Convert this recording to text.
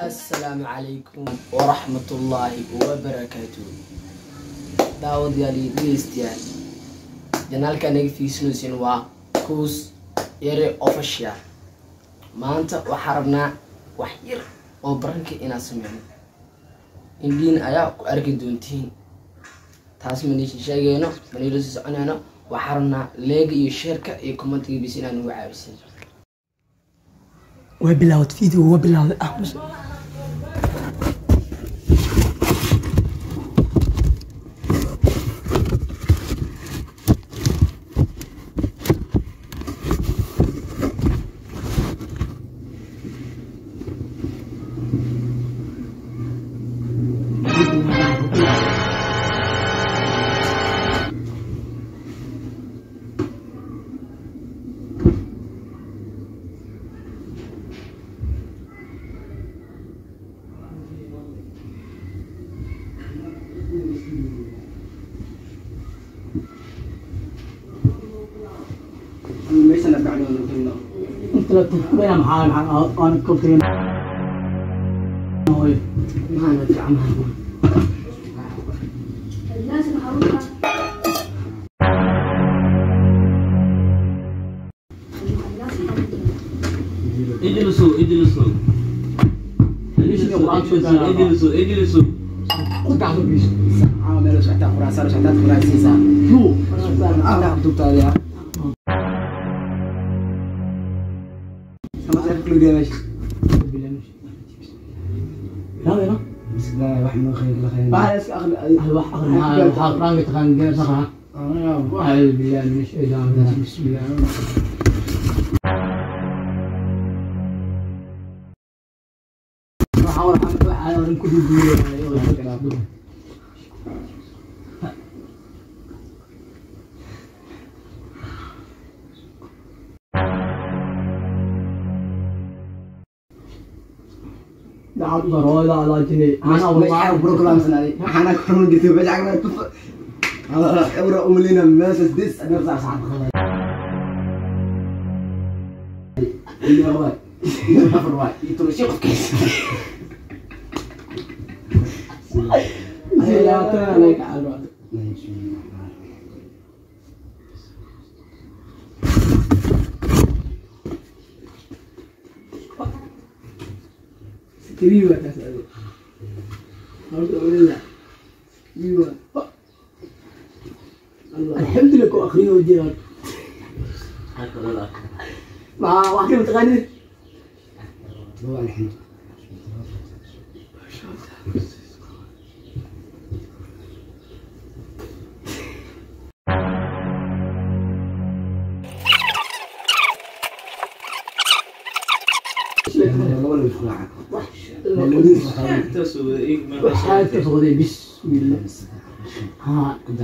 Asalaamu calaykum waraxmatullaahi wabarakaatu. Daawadayaal iyo dhegeystayaal, janaalka naga fiirsanaysiin waa Kuus Yare Official. Maanta waxaa rabnaa wax yar oo baranka inaan sameyno, indhiin ayaa ku arki doontiin. Taas maniisha sheegayno, maniila sii soconayno. Waxaa rabnaa leega iyo sheerka iyo commentiga bis inaan ugu caawisin. Way bilaawad video, waa bilaawday. Ah, inta la tukanaya maxaa aan kobtay maxaana gacmaha. اجلسوا اجلسوا اجلسوا اجلسوا اجلسوا. أعوذ بالله من الشيطان الرجيم، بسم الله. الحمد لله كو اخرين وجيران مع واحد متغني. وحالته صغيرة. بسم الله. ها تضرب.